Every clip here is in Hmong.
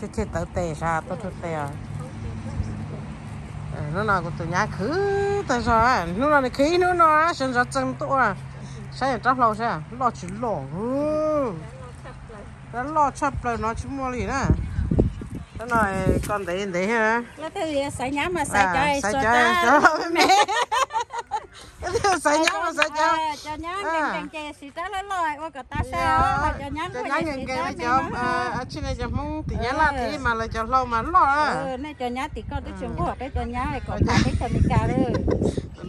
Khej tawv tes sav tuaj rau tes. Hnub no kuv tus nyab khwv tag zog, hnub no nws khwv ib hnub no sawv ntxov txeeg tuaj ua. Saib rab hlau saib loj tsis loj. Rab loj tshaj plaws no tsis muaj li na. Rab no koj ntev ntev thiab. Xaiv nyab mas xaiv cov, xaiv cov, cov me me. Xaiv nyab mas xaiv cov, cov nyab nkees nkees ces siv rab loj loj ua kom tas sai os. Cov nyab nkees nkees cov, tsis ne cov Hmoob tim Nyab Laj tim mas lawv cov hlau mas loj. Nej cov nyab tim koj twb tsis nquag peb cov nyab kom tas peb cov Meskas li.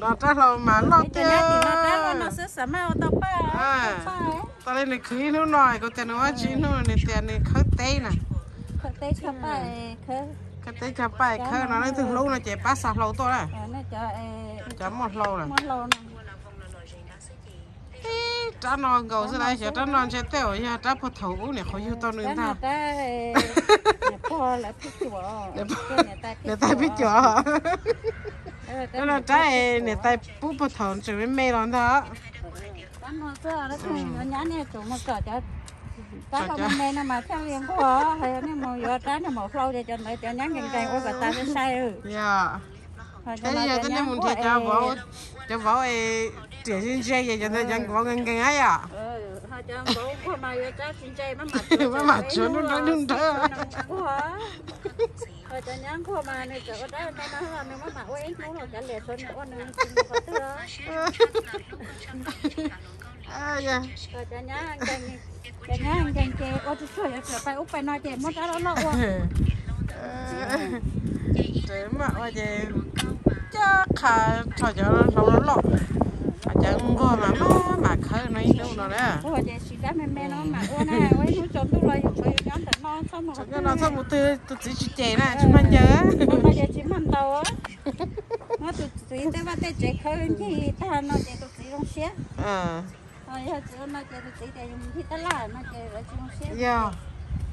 No rab hlau mas loj tiag. Rab loj no xwb xav mas ua tau paj. Tau li nws khwv ib hnub no kuv tias nws ua tsis hnub nws tias nws khawb teb na. Khawb teb cog paj, khawb no leej twg hlub no ces pab xa hlau tuaj na. Cov muaj hlau na. Ib rab no nkaus xwb na, xyov rab no ntshe tej zaum yog rab puag thaum ub niam qhuav yug tau nws ntag. Niam tais pib cuam. Rab no rab niam tais pub puag thaum tseem me me los ntag. Nyab nej tsum mus kom cov rab hlau me me no mas thiaj li nquag, ho yog nej mus yuav rab niag maum hlau ces cov ntawd cov nyab nkees nkees ua kom tas sai sai. Yog, thiab yog cov nej mus nrhiav cov vauv, cov vauv riam ntse ntse ces cov ntawd cov vauv nkees nkees yom. Maj mam tshuav nruj nrawv nruj nrawv. Cov nyab nquag mas nws txawm ua rab me no los nws maj mam ua ib hnub los kav liam tshuav nws ua nws tsis mus qhov twg. Cov nyab nkees ces ua tsuag tsuag yuav tsum pais ub pais no ces muab rab loj loj ua. Maj ua ces coj qha rho cov hlau loj loj, cov nquag mas maj mam khawb no ib hnub no na. Ces siv rab me me no mam ua na, ua ib hnub tsaus ntuj los yus tshuav yus nyob ntawm no txhob mus qhov twg, no txhob mus twg tus txiv tsis cem na, tsis mag ncaws. Ces tsis mag ntaus. Muab tus txiv tej vaj tej tsev khawb ncig tag no ces tus txiv zoo siab. Yog txiv ua no ces tus txiv tias yus mus ncig tab laj no ces lawv tsis zoo siab. Yog,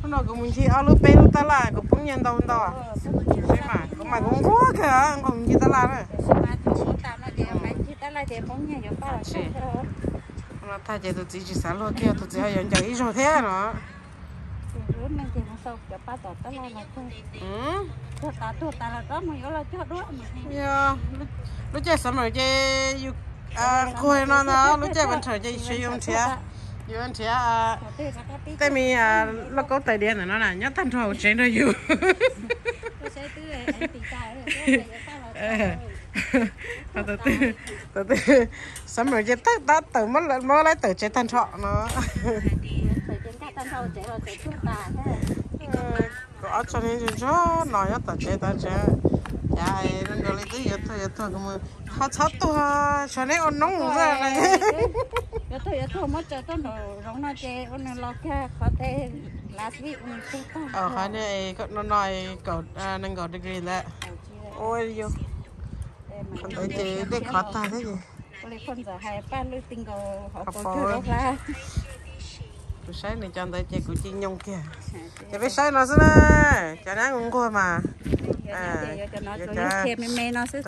hnub no kuv mus ncig ob lub peb lub tab laj kuv poob nyiaj ntau ntau. Kuv mas kuv nquag kawg nqaus mus ncig tab laj na. Tab laj ces poob nyiaj yuav pab. No tag ces tus txiv tsis xav luag kiag, tus txiv ho yuav ncaws ib zaug thiab no. Yog, lub caij summer ces yus nquag no ntag, lub caij winter ces yus nrhiav, yus nrhiav tej me lauj kaub tais diav ntawm no na nyob tag nrho hauv tsev nrog yus. Thaum twg summer ces tawm tab tawm muab laib tawm tsev tag nrho no. Kuv ob tsob niag ntsuag ntsuag no nyob tom tsev tod tsev. Cas zoo nkaus li twb yuav tuag yuav tuag kuv mus, ho txhob tuag, tshuav neb ua noob xwb. Yuav tuag yuav tuag muab tsaws tuaj nraum zoov no ces ua nws los kiag qhov tej last week ua nws tuag tag. Qhov no no kaum nees nkaum degree ntawd. Ua yus qhov ntawd ces dej khov tag thiab ces. Ua li phauj ntxawm hais paj lwj ti nkaus hauv paus tsawg rau hla. Kuv saib nws cov ntawd ces kuv cia nyoos kiag. Ces peb saib no xwb na, cov nyab nquag mas. Cov me me no xwb,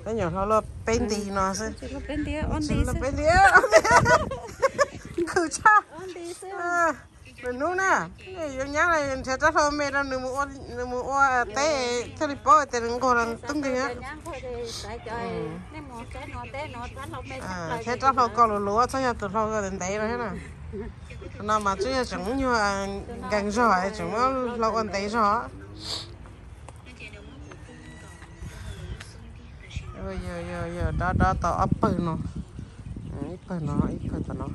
cov nyuam hlau luaj peb nti no xwb. Peb nti, khwv tshaj. Nws hnub na, yuav nyab no nrhiav rab hlau me rau nws mus ua teb thiaj li paub tias nws nquag los tub nkeeg. Thiab rab hlau ko luv luv txhob yog tus hlau ntev no thiab na. No mas twb yog tseem nyuag nkees zog tseem muab hlau ua ntev zog. Dob dob tau ob pawg no, ib pawg no ib pawg tom no.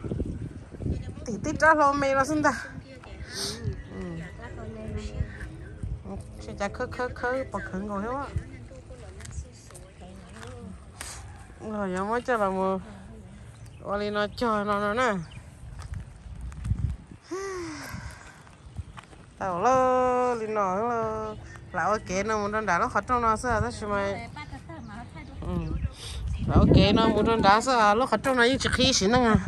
Tim tib rab hlau me no xwb ntag. Sib cav khawb khawb khawb pom khawv nkaus thiab. Los yuav muab coj los mus ua li no cog no no na. Tau lawm, li no lawm. Lam ua kev no mus rau nram lub qhov rooj no xwb tab sis mas, lam ua kev no mus rau nrad xwb, lub qhov rooj no yeej tsis qhib siv neej.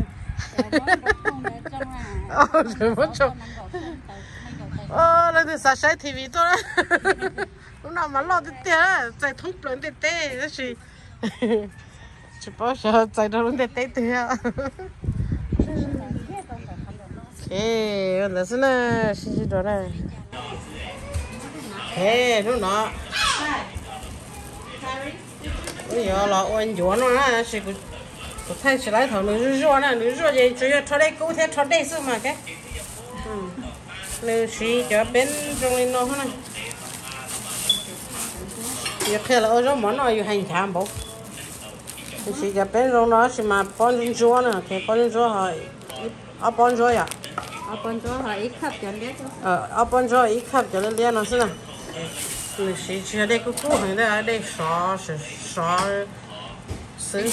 Leej twg xav saib T V tuaj na. Lub no mas loj tiag tiag, txais thoob plaws ntiaj teb tab sis tsis paub xyov txais rau lub ntiaj teb twg. Ua ntawd xwb na, sib ntsib dua na. Hnub no wb yuav los ua ncuav no na, tab sis kuv thaij tsis laib thaum nws zuaj zuaj na, nws zuaj ces tsuas yog rho dej kub thiab rho dej xwb mas. Nws siv cov peb zoo li no na. Yus qhia lawv ua zaub mov noj yus hais nchav npaum. Nws siv cov peb zoo no tab sis mas pob ntsuab ntsuab na, pob ntsuab ntsuab, ob pob ntsuab yom. Ob pob ntsuab ib cup cov liab liab no xwb na. Nws siv tsis yog dej kub kub heev, dej sov, sov xwb.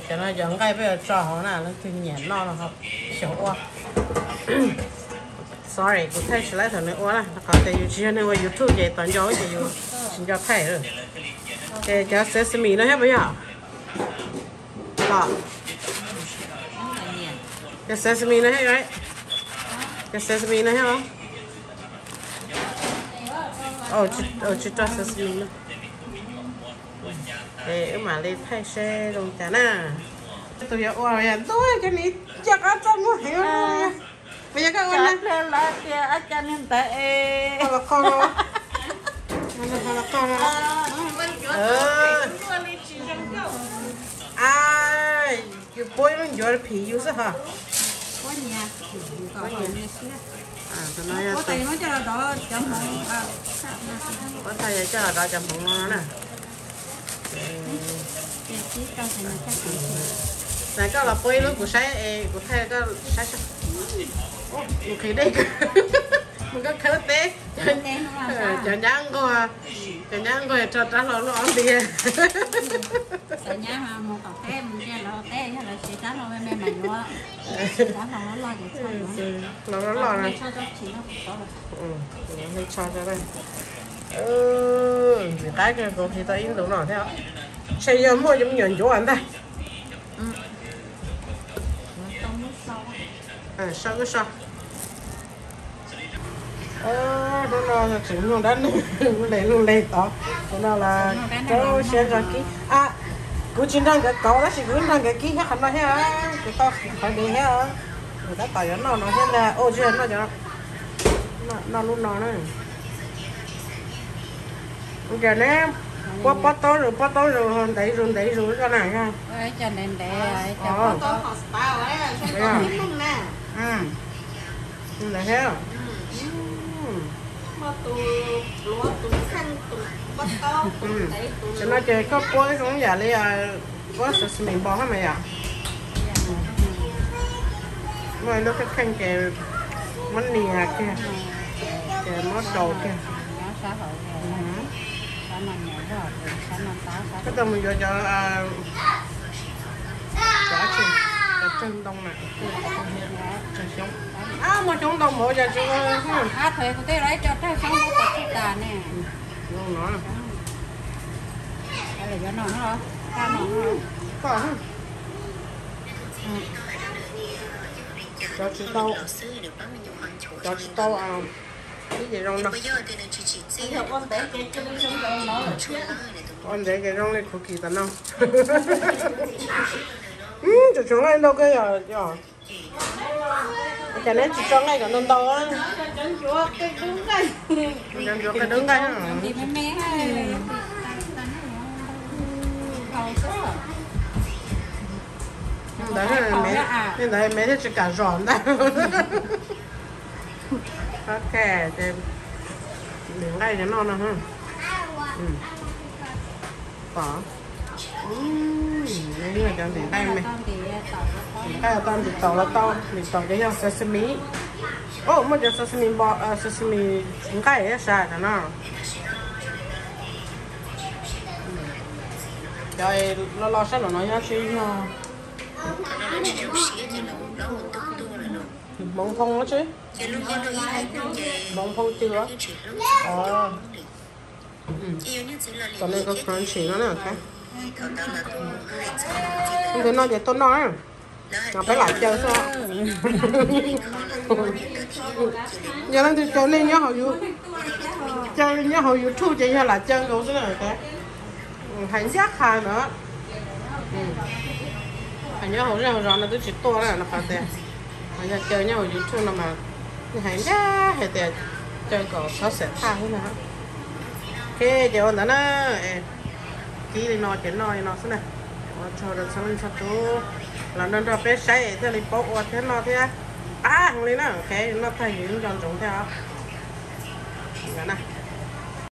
Cov no cov nqaij peb yuav tso hauv na, leej twg nyiam noj los ho xyaum ua. Sorry, kuv thaij tsis laib thaum nws ua na, qhov tias yus tsis yog neeg ua YouTube ces tos nco ces yus tsis nco thaij. Ces cov sesame no thiab puas yog? Los, cov sesame no thiab, cov sesame no thiab los. Tsis tso sesame no. Es wb mam li thaij seb zoo cas na. Tus yuav ua yog ntuj, cov ni coj qab txaj muag heev. Puas yog koj ua na? Los tias ab, cas niag ntawd es los qog no, los qog no. Yus puab ib lub ncuav phim yus xwb hos. Puab thaij yog coj los dov cov hmoov no na. Xav koj los puab ib lub kuv saib es kuv thaij koj saib. Nqhis dej kawg, mus koj khawb teb. Cov nyab nquag, cov nyab nquag rho rab hlau loj ob ntiag. Los loj loj na. Ntxim qab kawg, kuv nqhis tau ib ntus no thiab. Ntshe yog muaj cov me nyuam ncuav ntag. Sau wb so. Hnub no tseem mloog dab neeg lus le lug le tod. Hnub no los rau siab zog kib. Kuv tsis nrog nkawd kauv tab sis kuv nrog nkawd kib thiab qhov no thiab. Kuv tau qhov dev thiab. Kuv tab tom yuav noj no thiab ntag. Ua tsis yog noj cov, noj lub no na. Ua cas neb puab pob taub zus pob taub zus ntev zus ntev zus koj na yog? Ntawd thiab. Tam no ces koj puab zoo yam li puab sesame balls mas yom. Muaj ib lub kheej kheej ces muab nias kiag, ces muab daus kiag. Koj tau mus yuav cov, cov, cov tsawg ntoo na, tsawg xyoob. Muaj xyoob ntoo npaum cas tsis ua. Cov tsis tau, cov tsis tau, ib ces zoo no. Ua ntev ces zoo li cookie tam no. Tseem tshuav nqaij ntau kawg yom. Cas neb tsis tso nqaij kom ntau ntau? Cov ncuav qe dub nqaij. Ntawd, ntawd me thiaj tsis kam zom ntag. Ok, ces ntim nqaij cov no no. Pom, cov ntim nqaij me, ntim nqaij tau, ntim taus los tau, ntim taus ces yog sesame. Muaj cov sesame balls, sesame nqaij thiab sas no. Cov lo lo sab nraum no nyob tsis yog hmoov phoo tsis, hmoov phoo cw. Tom no crunchy no na. Ntu no ces tuaj noj, peb lam caw xwb. Yog leej twg caw nej nyob hauv, caw nyob hauv YouTube ces yog lam caw nkaus xwb na. Hais ncaj qha ntawd, hais nyob hauv zej hauv zos no twb tsis tuaj na, qhov tias yog caw nyob hauv YouTube no mas Hais ncaj hais tias caw kom txhob xam phaj xwb na. Ok, ces ua ntawd na, kib li no ces noj li no xwb na. Ua tsaug rau txhua leej txhua tus los nrog nrog peb saib thiaj li paub ua thiab noj thiab pab heev li na. Ok, noj tag yus nco ntsoov thiab os.